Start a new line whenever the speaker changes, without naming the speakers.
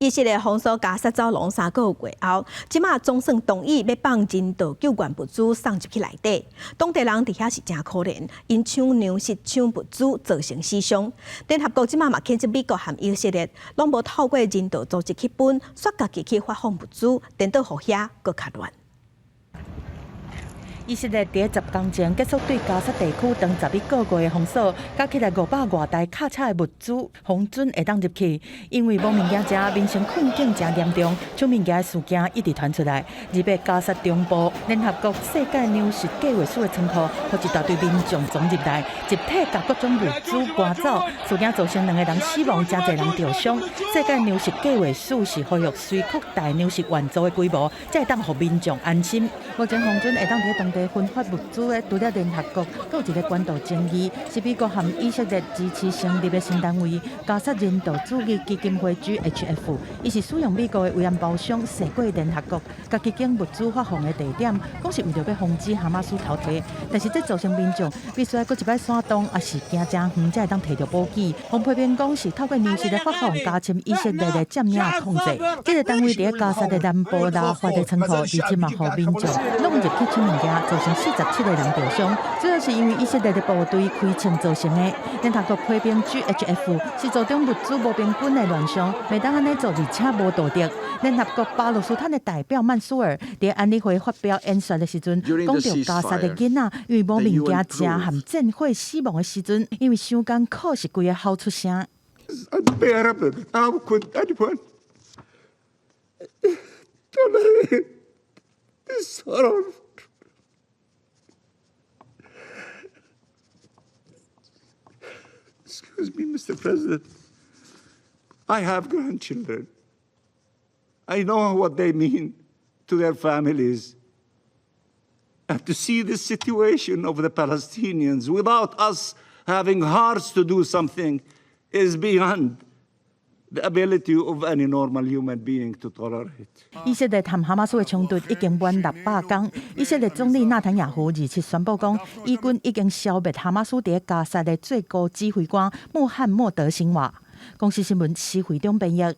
以色列封鎖加薩走廊3個月後，這馬總算同意欲放人道救援物資送入去內底。當地人佇遐是誠可憐，𪜶搶糧食、搶物資，造成死傷。聯合國這馬嘛譴責美國和以色列，攏無透過人道組織去分，煞家己去發放物資，顛倒予遐閣較亂。
以色列佇10工前結束對加薩地區長11個月的封鎖，加起來500外台卡車的物資，予准會當入去。因為無物件食，民生困境誠嚴重，搶物件的事件一直傳出來。28加薩中部聯合國世界糧食計劃署的倉庫，予一大堆民眾衝入來，集體共各種物資搬走，事件造成兩個人死亡，誠濟人著傷。世界糧食計劃署是呼籲隨擴大糧食援助的規模，才會當予民眾安心。目前予准會當佇當地分發物資的，除了聯合國，閣有一個管道爭議，是美國和以色列支持成立的新單位——加薩人道主義基金會 GHF，伊是使用美國的慰安包廂，踅過聯合國，共基金物資發放的地點，講是為著欲防止哈馬斯偷提，但是這造成民眾必須愛閣一擺山洞，抑是行誠遠才會當提著補給。予批評講是透過糧食的發放加深以色列的佔領控制。這個單位佇加薩的南部拉法的倉庫，而且嘛予民眾攏入去搶物件，造成47個人著傷，主要是因為以色列的部隊開槍造成的。聯合國批評 GHF 是助長物資無平均的亂象，袂當按呢做，而且無道德。聯合國巴勒斯坦的代表曼蘇爾佇安理會發表演說的時陣，講著加薩的囡仔因為無物件食和戰火死亡的時陣，因為傷艱苦是規个吼出聲。
Unbearable. How could anyone tolerate this horror? Excuse me, Mr. President. I have grandchildren. I know what they mean to their families. And to see the situation of the Palestinians without us having hearts to do something is beyond the ability of any normal human being to tolerate.
以色列和哈馬斯的衝突已經滿600工。以色列總理納坦雅胡27宣布講，以軍已經消滅哈馬斯佇加薩的最高指揮官穆罕默德辛瓦。公視新聞施惠中編譯。